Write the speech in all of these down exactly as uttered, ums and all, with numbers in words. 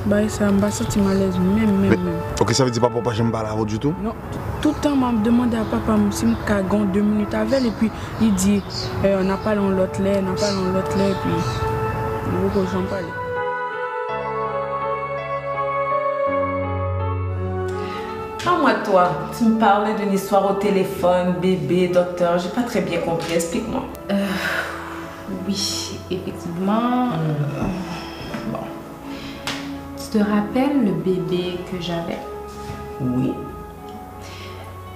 Bagay sa, m pa santi m alèz menm, menm, menm. Ok, sa vle di papa w pa janm pale avè w ditou? Non, tout tan m ap demande a papa m si m ka gen yon de minit avè l, epi li di, eh, n a pale yon lòt lè, n a pale yon lòt lè, epi nou poko janm pale. Parle-moi de toi. Tu me parlais d'une histoire au téléphone, bébé, docteur, j'ai pas très bien compris. Explique-moi. Euh, oui, effectivement. Hmm. Euh, bon. Tu te rappelles le bébé que j'avais? Oui.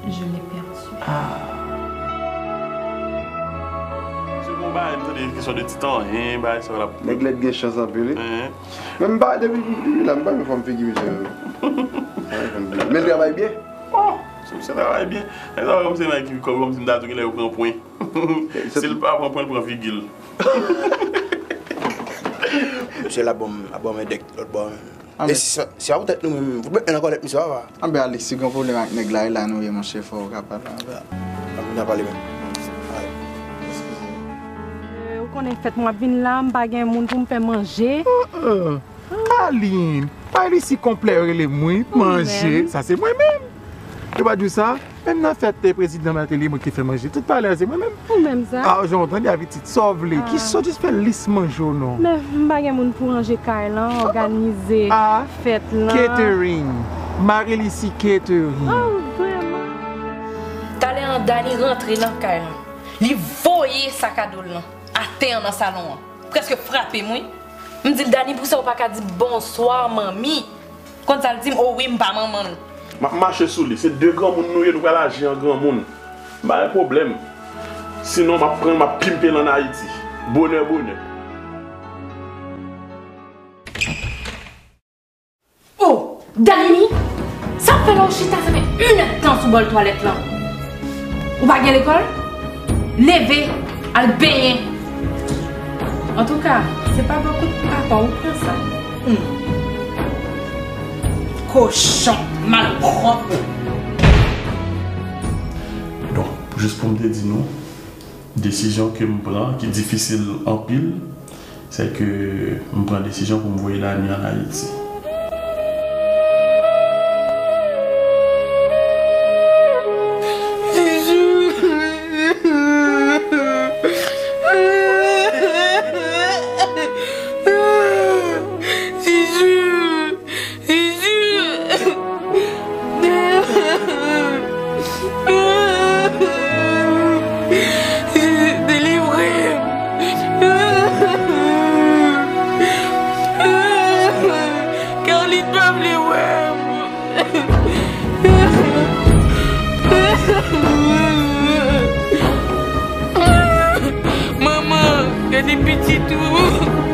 Je l'ai perdu. Ah. Se bon bagay, m tande kesyon de ti tan, hein, bagay sa la. Nèg la gen chans anpil, wi. Hein. Men m pa, depi, depi la, m pa renmen fòm figi misye yo. M pa renmen fòm figi. Men l travay byen. Oh, se misye travay byen. Nèg sa kòmsi nèg ki, kòmsi m ta di w genlè yo pran pwen. Si l pa pran pwen, l pran figi l. Misye la bon, a bon men dèk lòt bò. E si se, se pa poutèt nou menm, fout met men nan kòlèt misye, papa. Anben, Alexis, gen pwoblèm ak nèg la, e la nou ye, monchè, fò w ka pale avè l. Anben, n a pale menm. Euh, ou konnen fèt mwen ap vin la, m pa gen moun pou m fè manje. Aline, pa li si konplè yo rele m wi, manje, sa se mwen menm. Yo pa di w sa? Menm nan fèt, eh, prezidan Martelly, mwen ki te fè manje. Tout palè a, se mwen menm. Ou menm sa? Ah, jan w tande a pitit, sa w vle? Ki sòt jis fè lis manje w non. Men m pa gen moun pou ranje kay lan, òganize fèt lan. Catering. Marie Lucie Catering. Oh, vrèman? Talè an, Dani rantre nan kay lan. Li voye sakado l lan atè an nan salon an. Prèske frape m, wi. M di l, "Dani, pou sa ou pa ka di bonswa, manmi?" Konn sa l di m, "O wi, m pa manman l." M ap mache sou li. Se de granmoun nou ye, nou pral aji an granmoun. M pa gen pwoblèm. Sinon, m ap pran l, m ap pimpe l ann Ayiti. Bonè, bonè. Oh, Dani, sa fè la ou chita, sa fè inèdtan sou bòl twalèt lan. Ou pa gen lekòl? Leve, al benyen. Antouka, se pa bò kout papa ou pran sa. Hmm. Kochon, malpwòp. Donk, jis pou m te di nou, desizyon ke m pran, ki difisil anpil, se ke m pran desizyon pou m voye Dani ann Ayiti. Delivre m. Carlito pa vle wè m. Manman, gade pitit ou.